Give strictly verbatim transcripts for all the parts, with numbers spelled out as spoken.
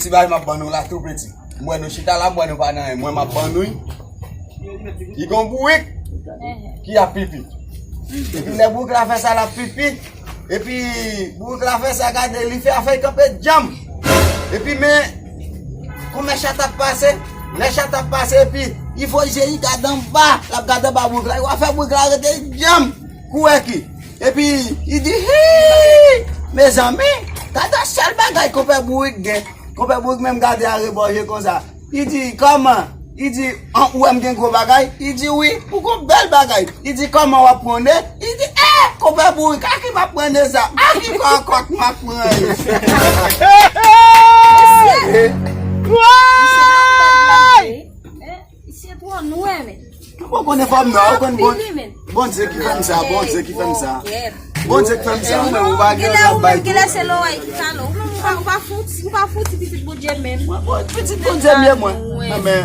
Ti bagay m ap ban nou la tou piti. M wè nou chita la, m wè nou pa nan anyen. Mwen m ap ban nou. Li gon bourik ki ap pipi. Epi lè bourik la fè sa l ap pipi. Epi bourik la fè sa, gade, li fè afè l kanpe djanm. Epi men, kòman chat ap pase, lè chat ap pase, epi li voye je li gade anba, l ap gade anba bourik la, li wè afè bourik la rete djanm. Kouwè ki. Epi li di, hi! Mezanmi, gade sèl bagay konpè bourik gen. Konpè bourik menm gade arebò je konsa. Li di, kòman? Li di, an, ou wè m gen gwo bagay? Li di, wi, ou gon bèl bagay. Li di, kòman w ap pran w de? Li di, eh, konpè bourik, a ki m ap pran de sa? A ki kòkòt m ap pran yo? Misye, misye pa yon bèl blage. Eh, misye twò nwè, men. Ou konn enfòm non, ou konn bon. Bondye ki fè m sa, Bondye ki fè m sa. Bondye k fè m sa. Ou menm ou pa gen yon lòt bay tou. Genlè se loway ki kale w. Ou menm ou pa, ou pa fouti, ou pa fouti pitit Bondye menm. Mwen, mwen, pitit Bondye m ye mwen. Nan men,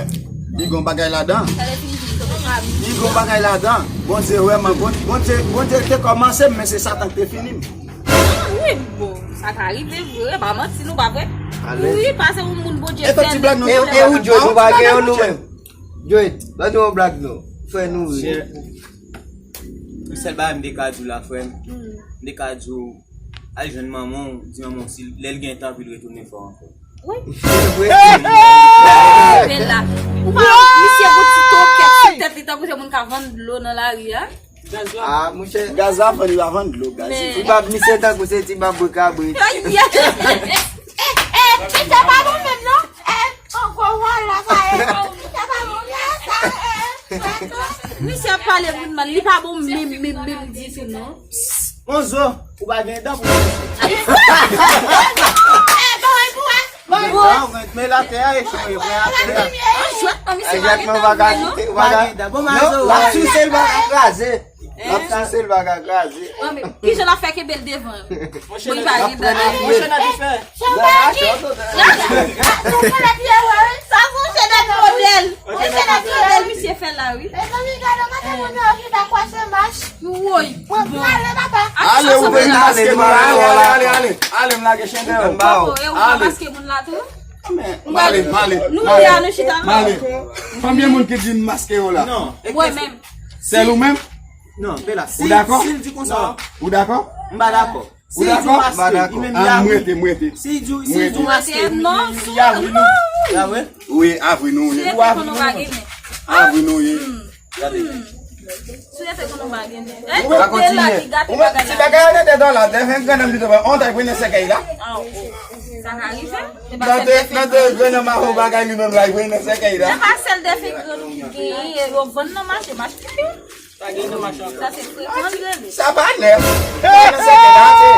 li gon bagay ladan. Li gon bagay ladan. Bondye wè mwen, Bon- Bondye, Bondye te kòmanse m, men se Satan k te fini m. Ah, wi, bon, sa ka rive vre, pa manti nou, pa vre? Wi, pase yon moun Bondye fè l. E, e ou Joe, nou pa gen yon nou menm. Joe, ban nou yon blag non. Fè nou ri. Sèl bagay m te ka di w la, frè m. M te ka di w, al jwenn manman w, di manman w si lè l gen tan pou l retounen fè w ankò. Wi. Vre. Vre la. Ou pa wè misye gon ti tokèt sou tèt li tankou se moun k ap vann dlo nan lari a? Ah, monchè. Gaz la vann, li pa vann dlo, gaz. Ti bab misye tankou se ti bab kabrit. Ay, ay. Eh, eh, misye pa bon menm non. Eh, an gwo wòl la sa ye. Misye pa bon menm sa. Eh, misye ap pale moun mal, li pa bon menm, menm, menm ditou non. Monzo, ou pa gen dan pou. Eh, bon, bon, bon. Bon, men, men la tè a e chanje, pran atè a. An jwèt nan misye pa gen dan pou non. Pa gen dan. Bon, Mazo, l ap souse, l pa ka kraze. L ap souse, l pa ka kraze. Kijan l ap fè kenbe l devan? Bon, li pa gen dan. Monchè, n ap fè. Sa fouche nan modèl. Monchè, nan modèl misye fè la, wi. Mezanmi, gade kote moun yo chita kwase mach. Woy, bon. Mwen prale, papa. Ale, ou vin maske moun la, ale, ale, ale, ale. Ale, m lage chen dèyè w. Papa, e ou ka maske moun la tou? Men, m ale, m ale. Nou ye a, nou chita. M ale. Konbyen moun ki di m maske yo la? Non. Mwen menm. Sèl ou menm? Non, Bella, si, si l di konsa. Ou dakò? M pa dakò. Si l di w maske, li menm li avri. M rete, m rete. Si l di w, si l di w maske, li menm li avri nou. Wi, avri nou ye. Avri nou ye. Gade. Ou mèt kontinye. Ou mèt ti bagay ane de dola, de ven grenn nan pito, on tay prene sèkèy la. Sa ka rive. Nan de, nan de grenn nan maho bagay li menm la, li prene sèkèy la. Se pa sèl de ven grenn ou genyen, yo vann nan mache, mache pipi. Sa se frekan li rele. Sa pa nèf. Sa se te gate.